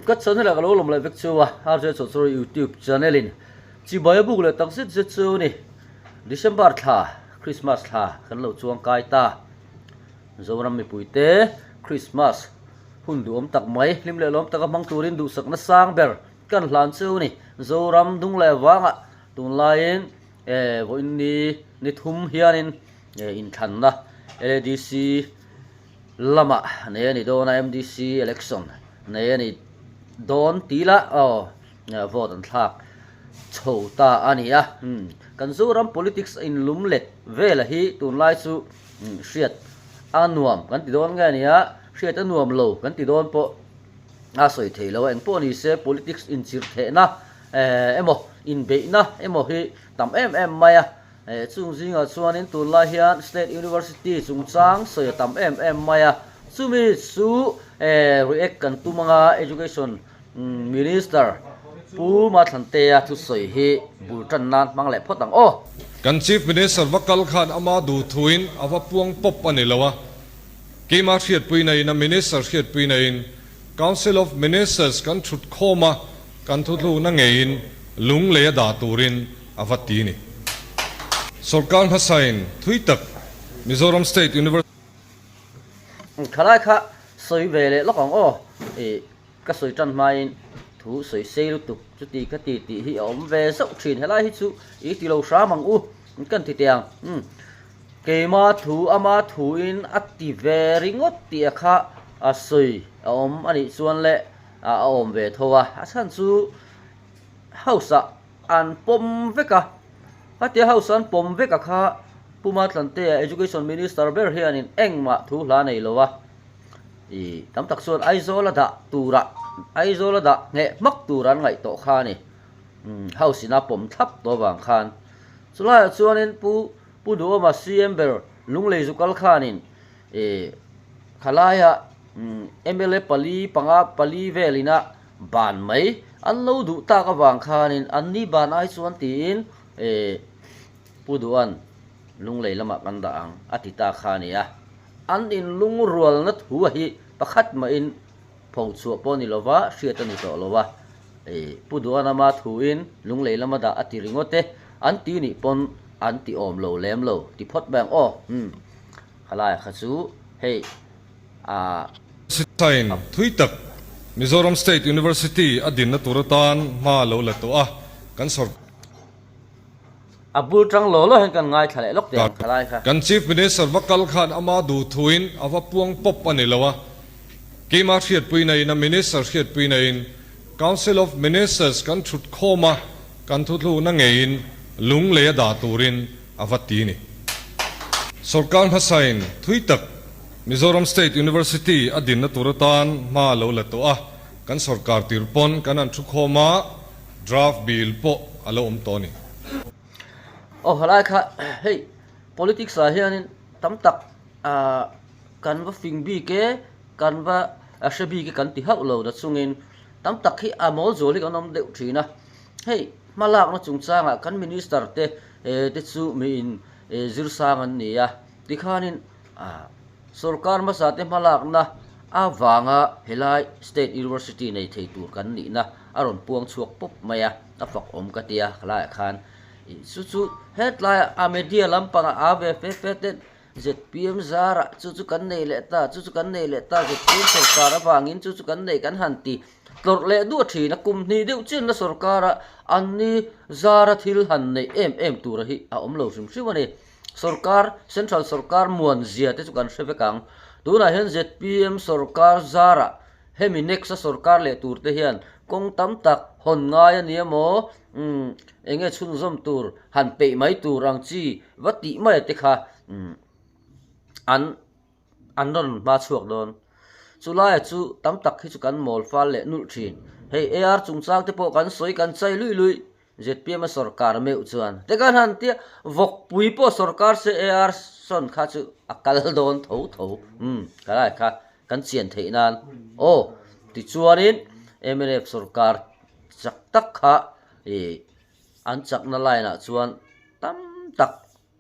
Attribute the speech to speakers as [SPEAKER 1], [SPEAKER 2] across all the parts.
[SPEAKER 1] Ka channel ah ka lo lawm leh vek chu a, RJ Chawchawr YouTube channel in chibai a buk leh tak zet zet chu ni. December thla, Christmas thla kan lo chuang kai ta. Zoram mipui te Christmas hun duhawm tak mai, hlim leh lawm taka hmang turin duhsakna sang ber kan hlan chu ni. Zoram dung leh vangah tunlaiin vawiin ni ni thum hianin inthlanna LADC lamah nei a ni dawn a, MDC election nei a ni dawn tih lah aw vote an thlak chho ta a ni a. Kan Zoram politics a inlum let vela hi tunlai chu hriat a nuam kan ti dawn nge a ni a, hriat a nuam lo kan ti dawn pawh a sawi thei lo a, engpawh ni se politics inchirh thehna emaw inbeihna emaw hi tam em em mai a. Chung zingah chuanin tunlai hian State University chungchang sawi a tam em em mai a, chumi chu react kan tum anga Education Minister Pu Mathlantea thusawi hi bul tan nan hmang leh phawt ang aw.
[SPEAKER 2] Kan Chief Minister va kal khan ama duh thuin a va puang pawp a ni lo a, keimah hriatpuina in a Minister hriatpuina in Council of Ministers kan thut khawm a, kan thuthlukna ngeiin lunglei a dah turin a va ti ni. Sorkar hmasain thui tak Mizoram State University.
[SPEAKER 1] Khalai kha sawi ve leh lawk ang aw. I ka sawi tan hmain thu sawi sei lutuk chuti ka ti tih hi a awm ve zauh thin. Helai hi chu i ti lo hram ang u kan ti teh ang. Umm keima thu ama thuin a ti ve ringawt tih a kha a sawi a awm a nih chuan le a awm ve tho a. A chhan chu house ah An pawm vek a, khatia house an pawm vek a kha Pu Matlantea Education Minister ber hianin engmah thu hla nei lo a, i tam tak chuan Aizawl a dah turah Aizawl a dah ngheh hmak tur an ngaih tawh kha a ni. House in a pawm thlap tawh avang khan chulaiah chuanin Pu Pu Duhawma CM ber Lunglei Zukal khanin i khalaia mla pali panga pali velina ban mai an lo duh tak avang khanin an ni ban ai chuan tiin eh Pu Duhan Lunglei lamah kan dah ang a ti ta kha a ni a, an inlungrualna thu a hi pakhat mahin phochhuah pawh a ni lova hriat a ni tawh lo a, eh Pu Duhan ama thuin Lunglei lama dah a ti ringawt e, an ti nih pawn an ti awm lo lem lo ti phawt mai ang aw, umm khalai kha chu hei. a.
[SPEAKER 2] Sitain thui tak Mizoram State University a dinna tur atan hma lo la tawh a, kan sawrkar.
[SPEAKER 1] A bul tang law law hian kan ngaithla leh lawk teh ang thalai kha.
[SPEAKER 2] Kan Chief Minister va kal khan ama duh thuin a va puang pawp a ni lo a, keimah hriatpuina in a Minister hriatpuina in Council of Ministers kan thut khawm a, kan thuthlukna ngeiin lunglei a dah turin a va ti ni. Sawrkar hmasain thui tak Mizoram State University a dinna tur atan hma a lo la tawh a, kan sawrkar tir pawn kan han thu khawm a, draft bill pawh a lo awm tawh a ni.
[SPEAKER 1] Aw halai kha hei politics ah hianin tam tak kan va fing bik e, kan va hre bik e kan ti hauh lo na chungin tam tak hi a mawl zual hi kan awm deuh thin a, hei hmalakna chungchangah kan minister te te chu miin zirsang an ni a, tikhanin Sorkar hmasa te hmalakna avanga helai State University nei thei tur kan nihna a rawn puang chhuak pawp mai a, a fak awm ka tia khalaiah khan chu chu hetlaiah a media lampangah a ve fe fe ten zpm zarah chu chu kan nei leh ta chu chu kan nei leh ta zpm sorkar avangin chu chu kan nei kan han ti tlawrh leh duah thin a, kum hnih deuh chinna sorkara anni zara thil han neih em em tura hi a awm lo hrim hrim a ni. Sorkar, Central sorkar muan zia te chu kan hre vek ang. Tunah hian zpm sorkar zarah hemi next a sorkar leh tur te hian kawng tam tak hawn ngai a ni emaw, umm eng nge chhunzawm tur han peih mai tur ang chi va tih mai te kha umm an an rawn hma chhuak dawn. Chu laia chu tam tak hi chu kan mawl fal leh nulh thin. Hei AR chungchang te pawh kan sawi kan chai luih luih. Zpm a sorkar meuh chuan te kan han tia vawkpui pawh sorkar se AR sawn kha chu a kal dawn tho tho umm ka lai kha kan chian theih nan aw tichuanin mnf sorkar chak tak kha ih an chakna line ah chuan tam tak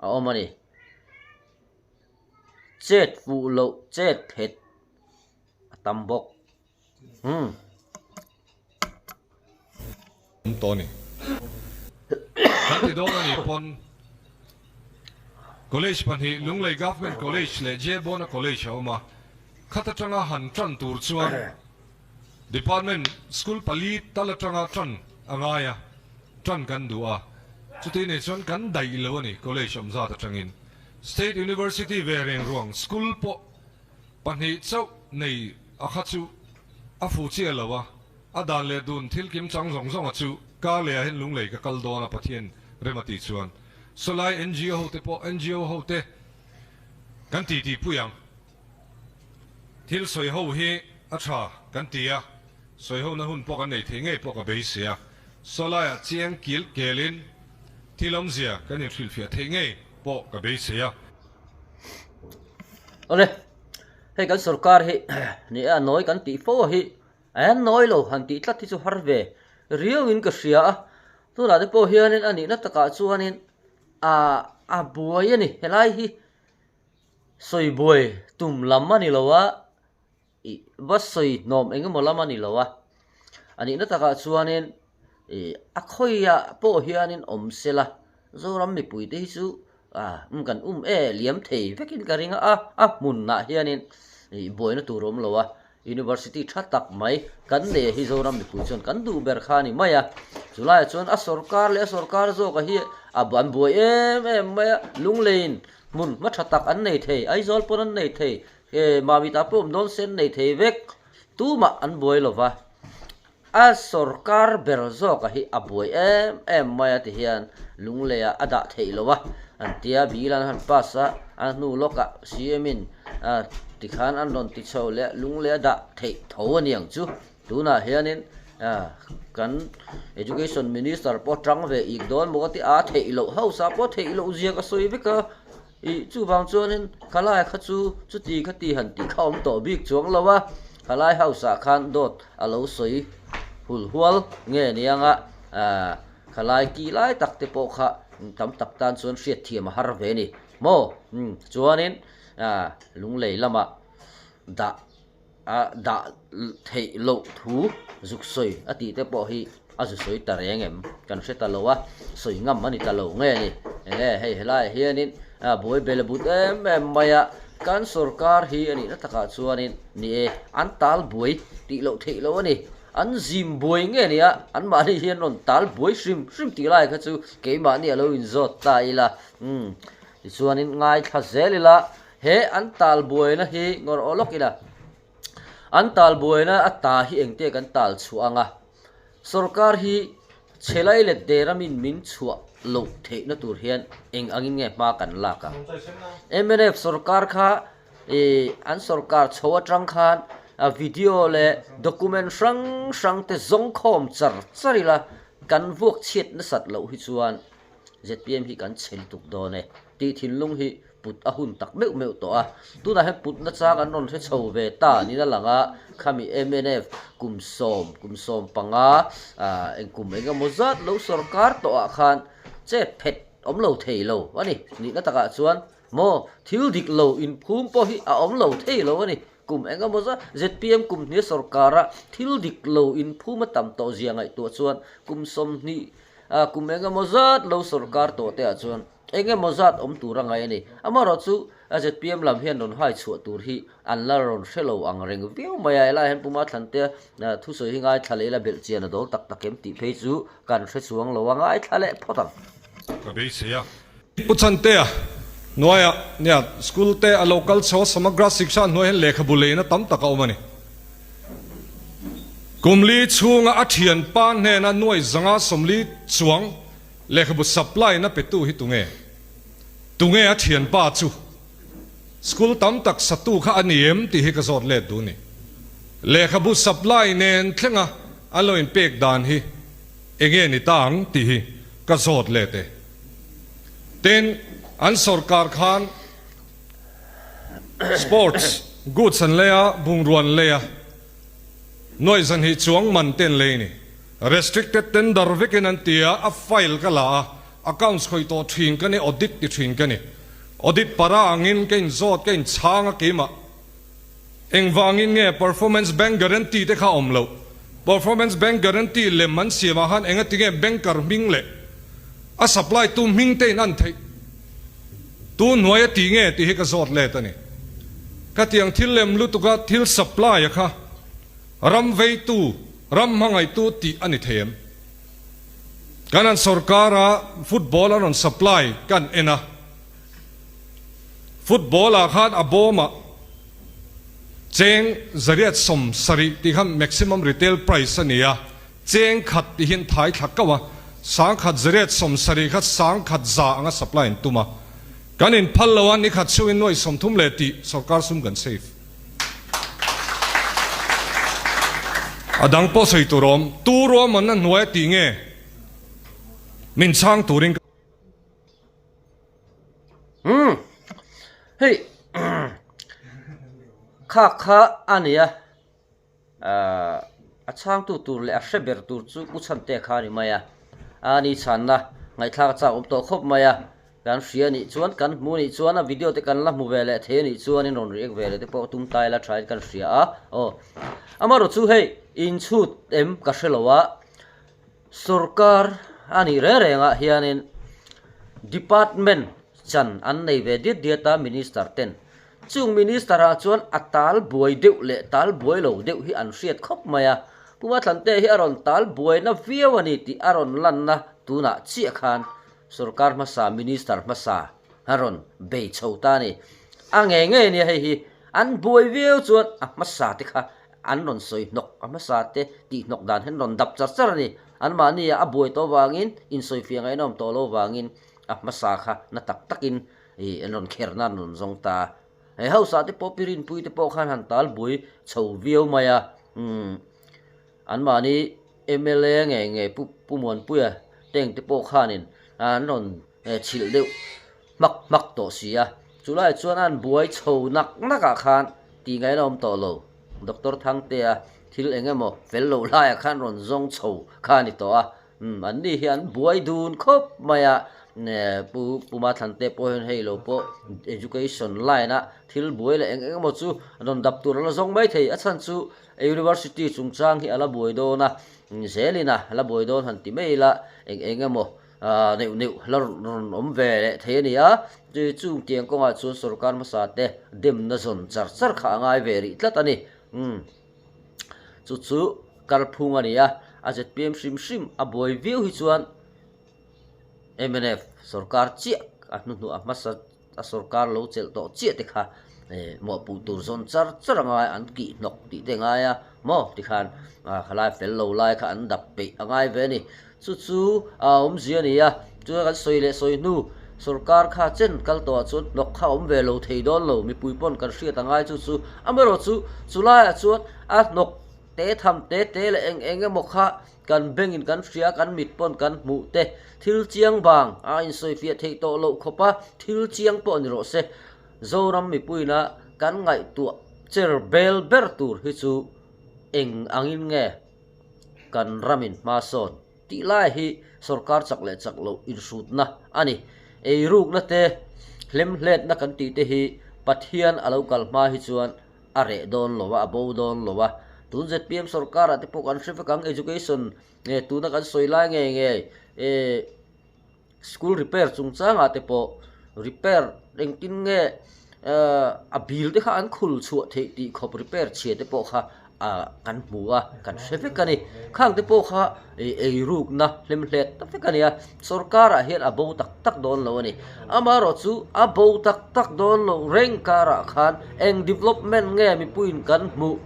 [SPEAKER 1] a awm a ni chet fuh loh chet phet a tam bawk umm.
[SPEAKER 2] Awm tawh a ni. Kan ti dawn a nih pawn College pahnih Lunglei Government College leh Jebona College a awm a, khat atanga han tan tur chuan Department School pali tal atanga tan a ngai a, tan kan duh a, chuti nei chuan kan daih lo a ni College awm zat atangin. State University ve reng ruang School pawh pahnih chauh nei a kha chu a fu chiah lo a, A dan leh dun thil kim chang zawng zawng a chu kar leh ah hian lunglei ka kal dawn a Pathian rem a tih chuan sawlai ngo ho te pawh ngo ho te kan ti tih pui ang. Thil sawi ho hi a tha kan ti a, sawi ho na hun pawh kan nei thei ngei pawh ka beisei a, sawlai ah chiang kil kel in thil awmzia kan inhrilhfiah theih ngei pawh ka beisei a.
[SPEAKER 1] Awle, hei kan sorkar hi ni e a nawi kan tih fo a hi A nawi lo han tih tlat hi chu har ve riauin ka hria a, tunah te pawh hianin a nihna takah chuanin ah a buai a ni helai hi sawi buai tum lam a ni lo a ih va sawi hnawm eng emaw lam a ni lo a, a nihna takah chuanin ih a khawiah pawh hianin awm se la Zoram mipuite hi chu ah um kan um e liam thei vekin ka ring a, a hmunah hianin ih buaina tur a awm lo a. University tha tak mai kan nei hi Zoram mipui chuan kan duh ber kha a ni mai a, chulaiah chuan a sorkar leh a sorkar zawkah hi a an buai em em mai a, Lungleiin hmun hma tha tak an nei thei, Aizawl pawn an nei thei, eh Mamita pawh awm dawn se an nei thei vek, tumah an buai lo va. A sorkar ber zawka hi a buai em em mai a ti hian Lungleiah a dah theih lo a, an tia bill an han pass a, a hnu lawkah CM in tikhan an rawn ti chho leh Lunglei a dah theih tho a niang chu. Tunah hianin kan Education Minister pawh tang ve ik dawn maw ka ti a, a theih loh hausa pawh theih loh zia ka sawi vek a. Ih, chuvang chuanin khalai kha chu chuti khati han tih kha awm tawh bik chuang lo a, khalai house ah khan dawt a lo sawi hul hual nge niang a, ah, khalai ki lai tak te pawh kha tam tak tan chuan hriatthiam a har ve a ni maw? Umm, chuanin, ah, lunglei lamah dah. A dah theih loh thu zuk sawi a tih te pawh hi a zu sawi ta reng em? Kan hre ta lo a, sawi ngam a ni ta lo nge ni? Enge hei helaiah hianin buai bel a but em em mai a, kan sorkar hi a nihna takah chuanin ni e, an tal buai tih loh theih loh a ni. An zim buai nge ni a, anmahni hian rawn tal buai hrim hrim tih lai kha chu keimahni a lo inzawt ta ila, umm tichuanin ngaithla zel ila. He an tal buaina hi ngawr aw lawk ila, an tal buaina a ta hi engte kan tal chhuah ang a, sorkar hi chhelai let der amin min chhuah loh theihna tur hian eng angin nge hma kan lak ang? Mnf sorkar kha ih an sorkar chho atang khan video leh document hrang hrang te zawngkhawm char char ila kan vuak chhiat nasat loh hi chuan zpm hi kan chhe lutuk dawn e tih thinlung hi put a hun tak meuh meuh tawh a, tunah hian put nachang an rawn hre chho ve ta niin a lang a, khami mnf kum sawm, kum 15 ah eng kum eng emaw zat lo sorkar tawh ah khan chet phet awm lo thei lo a ni, nihna takah chuan maw thil dik lo inphum pawh hi a awm lo thei lo a ni, kum eng emaw zat zpm kum hnih sorkara thil dik lo inphum a tam tawh zia ngaihtuah chuan kum 20 ah kum eng emaw zat lo sorkar tawh te ah chuan. Eng emaw zat awm tur a ngai a ni. Amaherawh chu zpm lam hian rawn hai chhuah tur hi an la rawn hre lo ang reng viau mai a. Helai hian Puma Thlantea thusawi hi ngaithla leh ila belh chian a dawl tak tak em tih phei chu kan hre chuang lo a, ngaithla leh phawt ang.
[SPEAKER 2] Ka beisei a. Pu Chhantea hnuaiah nia school te a lo kal chho a, Samagra Shiksha hnuai hian lehkhabu leina tam tak a awm a ni. Kum li chhunga a thianpa hnena nuai zanga 40 chuang Lehkhabu supply na petu hi tunge? Tunge a thianpa chu? School tam tak satu kha a ni em tih hi ka zawt let duh ni. Lehkhabu supply nen thlenga an lo inpek dan hi enge ni ta ang tih hi ka zawt let e. Tin, an sorkar khan sports goods an lei a, bungrua an lei a, nuaih zanhnih chuang man te an lei ni. Restricted tender vekin an ti a, a file ka la a, accounts khawih tawh thin ka ni, audit ti thin ka ni. Audit para angin ka inzawt, ka inchhang a keimah. Engvangin nge performance bank guarantee te kha a awm loh? Performance Bank Guarantee lem an siamah khan engatinge banker hming leh a supply tu hming te in an theih? Tu hnuai a ti nge tih hi ka zawt let a ni. Khatiang thil lem lutuka thil supply a kha ram veitu, ram hmangaihtu tih a ni thei em? Kan an sorkara football an rawn supply kan en a, football ah khan a bawmah cheng zariat 70 tih kha maximum retail price a ni a, Cheng khat ti hian thai thla kauh a, 1000 870 kha 1100 anga supply an tum a. Kan inphal lo a, ni khat chhungin nuaih 30 leh tih sorkar sum kan save. A dang pawh sawi tur awm, tu ruahmanna hnuaia tih nge min chhang turin ka.
[SPEAKER 1] Umm hei kha kha a nia. A chhangtu tur leh a hre ber tur chu Pu Chhantea kha a ni mai a, a ni chhanna ngaihthlak a chak awm tawh khawp mai a, kan hria anih chuan kan hmu anih chuan a video te kan la hmu ve leh thei anih chuanin rawn react ve leh te pawh tum tai la thain kan hria a, aw amaherawh chu hei inchhut em ka hre lo a, sorkar a nih reng rengah hianin department chan an nei ve diat diat a minister ten. Chung Minister ah chuan a tal buai deuh leh tal buai lo deuh hi an hriat khawp mai a, Pu Mathlantea hi a rawn tal buaina viau a ni tih a rawn lanna tunah chiah khan sorkar hmasa Minister hmasa a rawn bei chho ta a ni. A ngei ngei ania hei hi an buai viau chuan a hmasa te kha an rawn sawi hnawk, a hmasa te tih hnawk dan hian rawn dap char char a ni. Anmahni ah a buai tawh vangin insawifiah ngaihna awm tawh lo vangin a hmasa kha na tak takin Ih, an rawn kher nan rawn zawng ta. He hausa te pawh Pirinpui te pawh khan han tal bui chho viau mai a. Umm, anmahni mla nge nge Pu Pu Muanpuia teng te pawh khanin an rawn chhilh deuh hmak hmak tawh si a. Chulaiah chuan an buai chho nak nakah khan tih ngaihna awm tawh lo. Doctor Thangtea thil eng emaw fel loh laiah khan rawn zawng chho kha a ni tawh a. Umm an ni hi an buai dun khawp mai a, Pu Puma Thlante pawh hian hei lo pawh education line a thil buai leh eng eng emaw chu rawn dap tur a la zawng mai thei. A chhan chu university chungchang hi a la buai dawn a, zelin a la buai dawn han ti mai ila eng eng emaw neuh neuh la rawn awm ve leh thei a ni a. Chung tiang kawngah chuan sorkar hmasa te demna zawn char char kha a ngai ve rih tlat a ni. Umm. Chu chu kalphung a ni a, a zpm hrim hrim a buai viau hi chuan mnf sorkar chiah a hnuhnuah a hmasa a sorkar lo chelh tawh chiah te kha mawhpuh tur zawn char char a ngai an kih hnawk tih te a ngai a maw tikhan khalai fel lo lai kha an dap peih a ngai ve a ni. Chu chu a awmzia a ni a, chuan kan sawi leh sawi hnu sorkar kha chen kal tawhah chuan hnawk kha a awm ve lo thei dawn lo, mipui pawn kan hriat a ngai chu chu. Amaherawhchu chu laiah chuan a hnawk te tham te te leh eng eng emaw kha kan bengin kan hria, kan mit pawn kan hmuh te thil chiang vang a insawifiah theih tawh loh khawp a, thil chiang pawh ni rawh se. Zoram mipuina kan ngaihtuah cher bel ber tur hi chu eng angin nge? Kan ramin hma sawn tih lai hi sorkar chak leh chak loh inhrutna a ni. Eirukna te, hlemhletna kan tih te hi Pathian a lo kal hma hi chuan a reh dawn lo a, a bo dawn lo a. Tun zpm sorkarah te pawh kan hre vek ang, education nge tuna kan sawi lai ngei ngei eh School repair chungchangah te pawh repair engtin nge a bill te kha an khul chhuah theih tih khawp repair chhia te pawh kha ah kan hmu a kan hre vek a ni. Khang te pawh kha eirukna hlemhlet ta vek a ni a, sorkarah hian a bo tak tak dawn lo a ni. Amaherawh chu a bo tak tak dawn lo reng karah khan eng development nge mipuiin kan hmuh,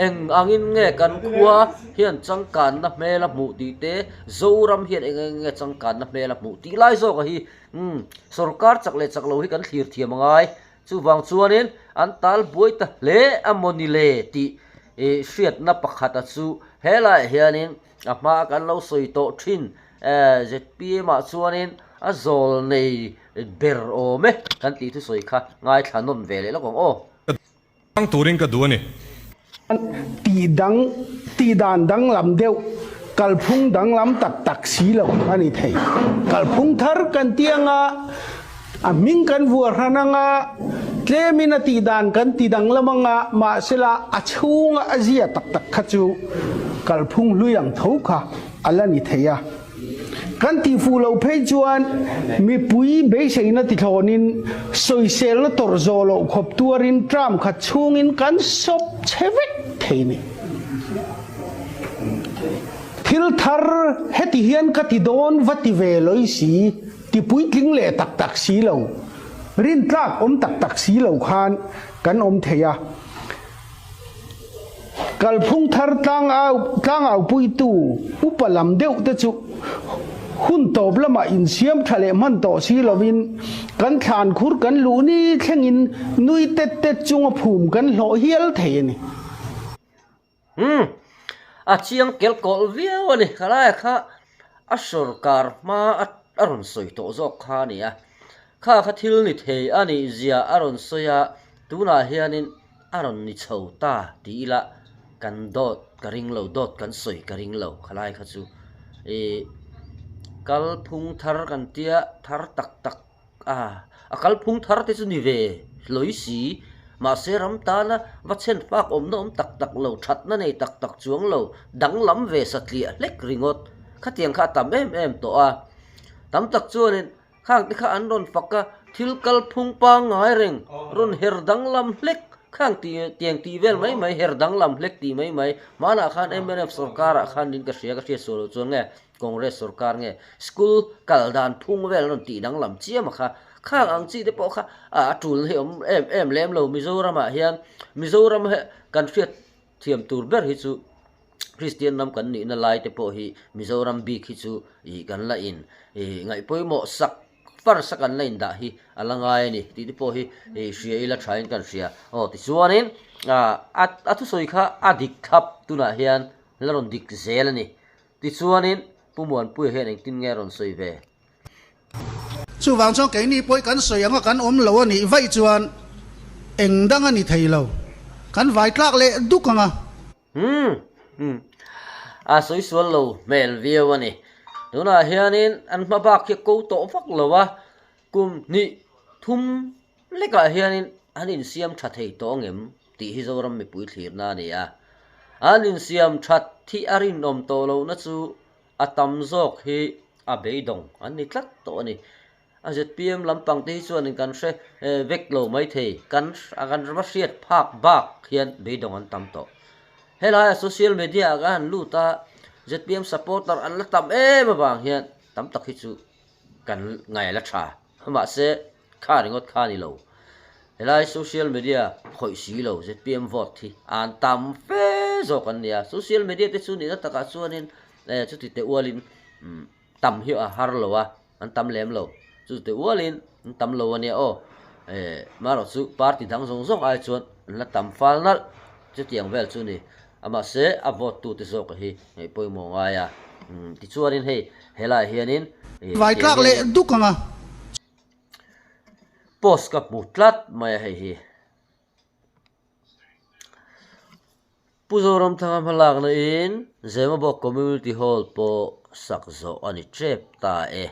[SPEAKER 1] eng angin nge kan khua hian changkanna hmel a hmuh tih te, Zoram hian eng eng nge changkanna hmel a hmuh tih lai zawk a hi umm sorkar chak leh chak lo hi kan thlir thiam a ngai. Chuvang chuanin an tal buai ta hle a maw ni le tih ih hriatna pakhat a chu helaiah hianin a hma kan lo sawi tawh thin eh zpm ah chuanin a zawl nei ber awm e kan tih thusawi kha ngaithla nawn ve leh lawk ang aw.
[SPEAKER 2] Hmang turin ka duh a ni.
[SPEAKER 3] Tih dang, tih dan danglam deuh, kalphung danglam tak tak si lo a ni thei. Kalphung thar kan ti anga, a hming kan vuah hran anga, Tlemin a tih dan kan ti danglam ang a, mahsela a chhunga a zia tak tak kha chu kalphung hlui ang tho kha a la ni thei a. Kan tihfuh loh phei chuan mipui beiseina tithlawnin sawiselna tawrh zawh loh khawp tuarin term khat chhungin kan sawp chhe vek thei ni. Thil thar heti hian ka ti dawn va ti ve lawih si. Ti puitling leh tak tak si lo, rintlak awm tak tak si lo khan kan awm thei a. Kalphung thar tlangau tlangaupuitu upa lam deuh te chu hun tawp lamah insiam tha leh hman tawh si lovin kan thlan khur kan luh ni thlengin nui tet tet chunga phum kan hlawh hial thei a ni.
[SPEAKER 1] Umm, a chiang kel kawlh viau a ni. Khalaia kha a sawrkar hma a rawn sawi tawh zawk kha a ni a. Kha kha thil ni thei a nih zia a rawn sawi a, tunah hianin a rawn ni chho ta ti ila kan dawt ka ring lo, dawt kan sawi ka ring lo khalai kha chu. Ih, kalphung thar kan tia thar tak tak. A, a kalphung thar te chu ni ve hlawi si. Mahse ram tana va chhen fak awmna awm tak tak lo, thatna nei tak tak chuang lo, danglam ve satliah hlek ringawt. Khatiang kha a tam em em tawh a. Tam tak chuanin khang te kha an rawn fak a, thil kalphung pangngai reng rawn her danglam hlek, khang tih tiang tih vel mai mai, her danglam hlek tih mai mai. Hmanah khan mnf sorkarah khan in ka hria, ka hriat sual loh chuan nge Congress sorkar nge school kal dan phung vel an rawn tih danglam chiam a kha. Khang ang chi te pawh kha a tul hi awm em em lem lo Mizoram ah hian Mizoram he kan hriat thiam tur ber hi chu Kristian ram kan nihna lai te pawh hi Mizoram bik hi chu ih kan la in ih ngaih pawimawh sak first a kan la in dah hi a la ngai a ni tih te pawh hi ih hria ila tha in kan hria. Aw tichuanin ah a thusawi kha a dik thlap tunah hian la rawn dik zel a ni. Tichuanin, Pu Muanpuia hian engtin nge a rawn sawi ve?
[SPEAKER 4] Chuvang chuan keini pawh kan sawi anga kan awm lo a nih vaih chuan eng dang a ni thei lo. Kan vai tlak leh duk ang a.
[SPEAKER 1] Umm. A sawi sual lo hmel viau a ni. Tunah hianin an hma bak hi a ko tawh vak lo a, kum hnih thum Lekah hianin an insiam tha thei tawh angem tih hi Zoram mipui thlirna a ni a. An insiam that hi a rinawm tawh lohna chu a tam zawk hi a beidawng an ni tlat tawh a ni. A zpm lampang te hi chuanin kan hre vek lo maithei, kan kan va hriat phak bak hian beidawng an tam tawh. Helaia social media ah kan han lut a, zpm supporter an la tam em avang hian tam tak hi chu kan ngaih la tha. Mahse, kha ringawt kha a ni lo. Helai social media khawih si lo zpm vote hi an tam fe zawk an nia. Social media te chu nihna takah chuanin eh chuti teh ualin tam hi a har lo a, an tam lem lo. Chuti teh ualin an tam lo a nia aw. Eh marawh chu party dang zawng zawng ai chuan an la tam fal nalh chutiang vel chu ni. Mahse, a vote tute zawk hi ngaih pawimawh ngai a. Tichuanin hei helaiah hianin
[SPEAKER 4] Vai tlak leh duk ang a.
[SPEAKER 1] Post ka hmu tlat mai a hei hi. Pu Zoramthanga hmalakna in Zemabawk Community Hall pawh sak zawh a ni tep ta e.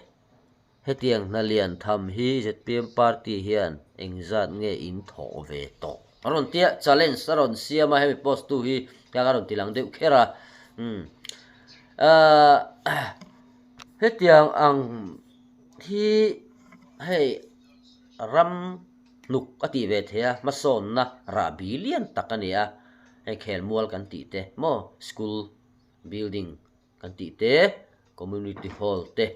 [SPEAKER 1] Hetiang hna lian tham hi zpm party hian engzat nge in thawh ve tawh? A rawn tia challenge a rawn siam a, hemi post tu hi ka rawn ti lang deuh kher a. Umm ahh hetiang ang hi hei ram hnuk a tih ve thei a, hmasawnna rahbi lian tak a ni a, hei khelmual kan tih te maw school building kan tih te, community hall te,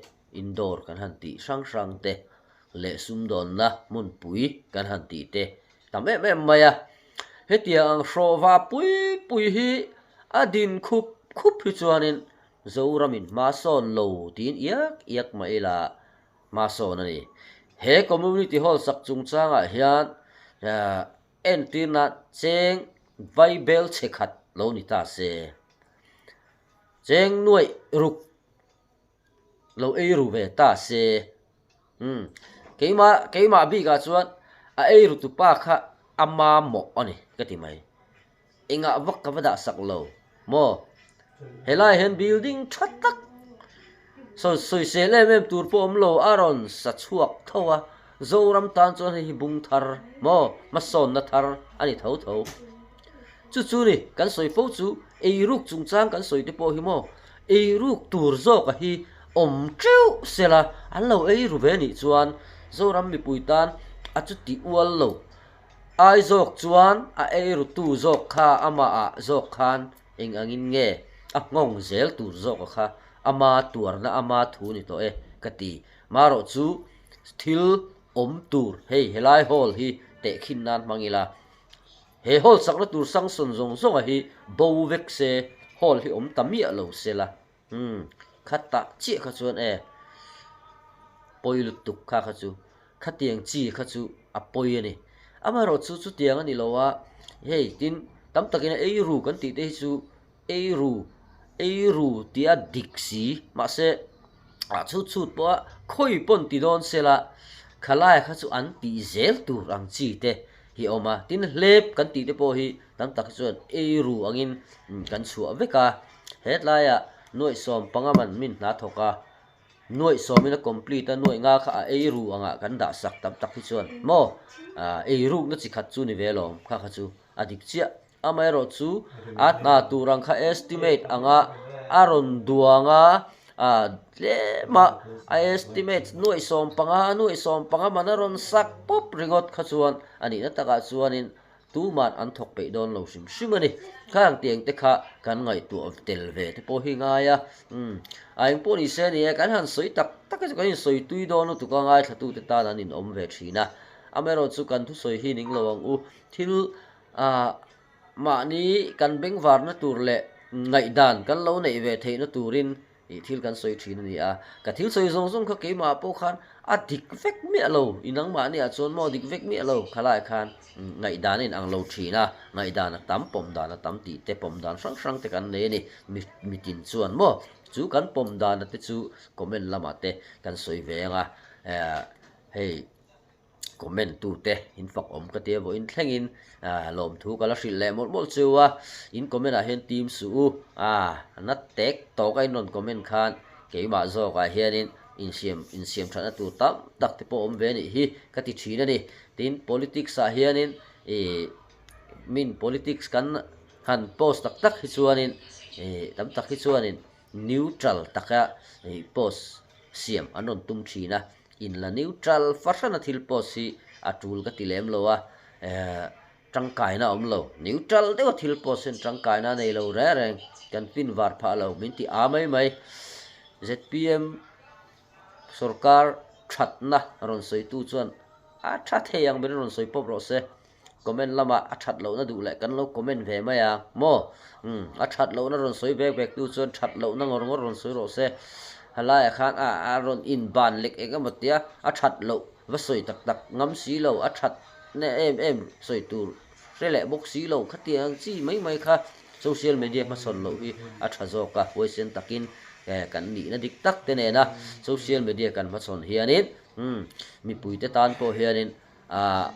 [SPEAKER 1] indoor kan han tih hrang hrang te leh sumdawnna hmunpui kan han tih te tam em em mai a. Hetiang ang hrawhva pui pui hi a din khup khup hi chuanin Zoramin hma sawn lo tiin iak iak mah ila hma sawn a ni. He community hall sak chungchangah hian entirna cheng vaibel chhe khat lo ni ta se. Cheng nuaih ruk lo ei ru ve ta se. Umm keimah keimah bikah chuan a ei ru tupa kha a mamawh a ni ka ti mai. Engah vak ka va dah sak lo maw? Helai hian building tha tak sawi sawisel em em tur pawh awm lo a rawn sa chhuak tho a. Zoram tan chuan hei hi bung thar maw hmasawnna thar a ni tho tho. Chu chu ni kan sawi fo chu eiruk chungchang kan sawi te pawh hi maw eiruk tur zawka hi awm teuh sela an lo eiru ve nih chuan Zoram mipui tan a chuti ual lo. Ai zawk chuan a eirutu zawk kha amahah zawk khan eng angin nge a nghawng zel tur zawka kha ama tuarna ama thu ni tawh e ka ti. Marawh chu thil awm tur hei helai hall hi tehkhin nan hmang ila he hall sakna tur sanction zawng zawnga hi bo vek se hall hi awm ta miah lo sela. Umm khatah chiah kha chuan e pawi lutuk kha kha chu khatiang chi kha chu a pawi a ni. Amaherawh chu chutiang a ni lo a, hei tin tam takin ei ru kan tih te hi chu ei ru ei ru tih a dik si mahse ah chhut chhut pawh a khawi pawn ti dawn se la khalai kha chu an tih zel tur ang chi te hi a awm a, tin hlep kan tih te pawh hi tam tak hi chuan ei ru angin kan chhuah vek a. Hetlaiah nuaih 15 man min hna thawk a, nuaih sawmin a complete a, nuaih nga kha a ei ru angah kan dah sak tam tak hi chuan maw ei rukna chi khat chu ni ve lawm kha kha chu a dik chiah. Amaherawh chu a hna tur ang kha estimate anga a rawn duang a, tlem a a estimate nuaih 15 nuaih 15 man a rawn sak pawp ringawt kha chuan a nihna takah chuanin Tuman an thawk peih dawn lo hrim hrim a ni. Khang tiang te kha kan ngaihtuah tel ve te pawh hi ngai a. Umm, a eng pawh ni se ni e, kan han sawi tak tak a chu kan insawi tui dawn lutuk a, ngaithlatute tan an inawm ve thin a. Amaherawh chu kan thusawi hi ning lo ang u. Thil ah mahni kan bengvarna tur leh ngaihdan kan lo neih ve theihna turin Ih thil kan sawi thin a ni a, ka thil sawi zawng zawng kha keimah pawh khan a dik vek miah lo, i nangmahni ah chuan maw dik vek miah lo khalai khan ngaihdan a inang lo thin a, ngaihdan a tam, pawm dan a tam tih te pawm dan hrang hrang te kan nei a ni, mi mitin chuan maw chu kan pawm dan a te chu comment lamah te kan sawi ve ang a, eh hei. Comment tu te in fak awm ka tia vawiin thlengin lawmthu ka la hrilh leh mawlh mawlh chu a, in comment ah hian team suh u a na tek tawk a in rawn comment khan keimah zawk ah hianin insiam insiam thatna tur tam tak te pawh awm ve anih hi ka ti thin a ni. Tin politics ah hianin ih min politics kan han post tak tak hi chuanin ih tam tak hi chuanin neutral taka ih post siam an rawn tum thin a. In la neutral fahrana thil post hi a tul ka ti lem lo a, eh tangkaina a awm lo. Neutral deuha thil post hian tangkaina a nei lo reng reng, kan fin var phah lo, min ti a mai mai. Zpm sorkar thatna rawn sawitu chuan a tha thei ang berin rawn sawi pawp rawh se. Comment lamah a that lohna duh leh kan lo comment ve mai a maw? Umm a that lohna rawn sawi vek vek tu chuan that lohna ngawr ngawr rawn sawi rawh se. Helaiah khan a a rawn inban lek eng emaw tia a that loh va sawi tak tak ngam si lo a that na em em sawi tur hre leh bawk si lo khatiang ang chi mai mai kha social media hmasawn loh hi a tha zawk a huaisen takin kan nihna dik tak te nena social media kan hmasawn hianin umm mipuite tan pawh hianin ah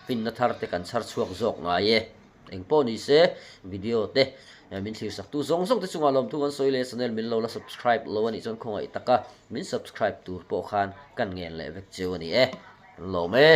[SPEAKER 1] finna thar te kan chhar chhuak zawk ngai e. Eng pawh ni se video te min thlir sak tu zawng zawng te chungah lawmthu kan sawi leh channel min lo la subscribe lo anih chuan khawngaih taka min subscribe tur pawh khan kan ngen leh vek cheu a ni e. Lawm e.